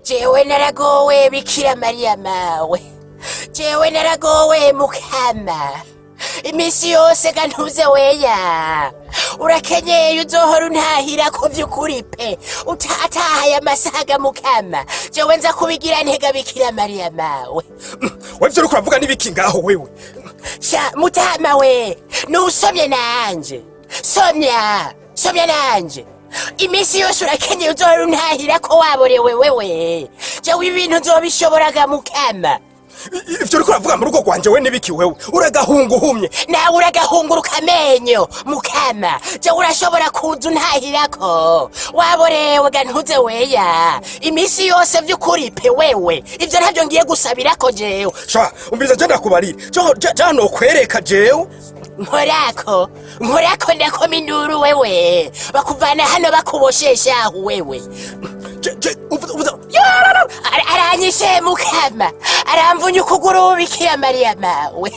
Jewe naragowe, Bikira Mariya mawe! Jewe naragowe, Mukama! Iminsi yose ga ntuze weya, urakenyeye, uzohora untahira ku vy'ukuri pe, utatahaye amasaga. Mukama, jewe nza kubigira ntega, Bikira Mariya mawe! We, ivyo uriko uravuga n'ibiki ngaho wewe? Sha mutama we, nusomye nanje, somya somya nanje. Iminsi yose urakenyeye, uzohora untahira ko waborewe wewe. Jewe ibintu nzobishoboraga, Mukama? Ivyo uriko uravuga mu rugo rwanje we n'ibiki wewe? Uragahunga uhumye. Nawe uragahunguruka amenyo, Mukama. Jewe urashobora kuza untahirako waborewe ga ntuze weya, iminsi yose vy'ukuri pe. Wewe ivyo ntavyo ngiye gusabirako jewe. Sha umviriza, je ndakubarira, je nokwereka jewe. Nkorako, nkorako, ndakoma induru wewe, bakuvana hano bakubosheshaho wewe. Je uvuze Yororo! Aranyishe Mukama, aramvunya ukuguru, Bikira Mariya mawe!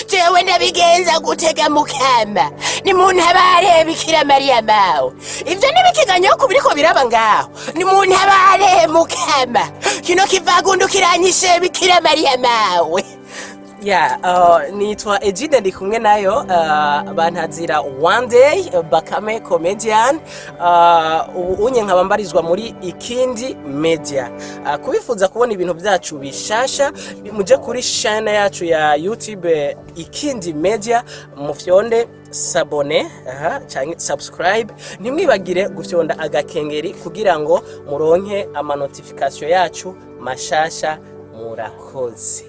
Jewe ndabigenza gutega, Mukama? Nimuntabare, Bikira Mariya mawe! Ivyo n'ibikiganyoku biriko biraba ngaho. Nimuntabare, Mukama, kino kivagundu kiranyishe, Bikira Mariya mawe! Ya, nitwa Egide ndi kumwe nayo, bantazira One Day Bakame Comedian. Ubu unye nkaba mbarizwa muri Ikindi Media. Kubifuza kubona ibintu byacu bishasha, muje kuri chaîne yacu ya YouTube, Ikindi Media, mufyonde s'abonner, aha, canke subscribe. Ntimwibagire gufyonda agakengeri kugira ngo muronke ama notification yacu mashasha. Murakoze.